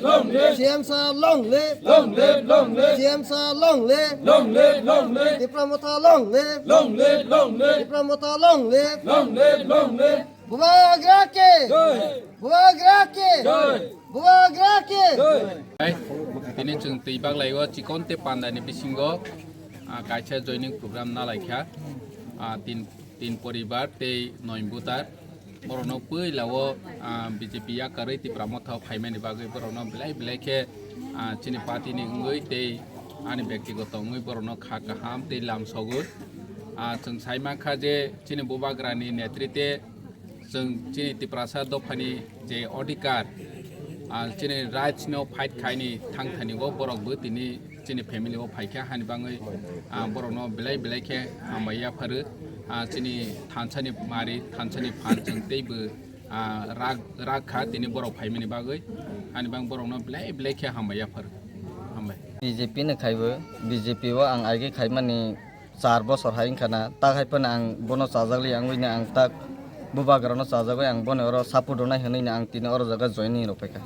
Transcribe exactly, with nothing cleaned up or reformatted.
Long live! C M sir, long live! Long live, long live! C M sir, long live! Long live, long live! Tipra Motha, long live! Long live, long live! Tipra Motha, long live! Long live, long live! Bubagra ke! Jai! Bubagra ke! Jai! Bubagra ke! Jai! Hai, tini chwng twi baglai o chikon te panda ni bisingo, ah, kaisa joining program na lai kha. Ah, tin, tin poribar tei noi butar. Borokno puila o, ah, B J P yakarwi Tipra Motha o phaimani bagwi borokno belai belai khe, ah, chini party ni wngwi tei ani bektigoto wngwi borokno kha kaham tei lam sogwi. Ah, chwng sai mankha je chini Bubagra ni netrite chwng chini Tiprasa dophani je odhikar, ah, chini rights no fight khaini thangthani o borok bo tini chini family o phaikha hani bangwi, ah, borokno belai belai khe hambai yapharu. Ah, chini thansani mari, thansani phan chwng teibo, ah, rak, rak kha tini borok phaimani bagwi. Hani bang borokno belai belai khe hambai yapharu. Hambai. B J P ni khaibo, B J P o ang aigwi khaimani char bosor hai wngkha na, tak hai phano ang bono chajakli ang wngwi ang tak Bubagrano chajagwi ang boni oro support rwnai hwnwi ang tini oro jaga joining rok paikha.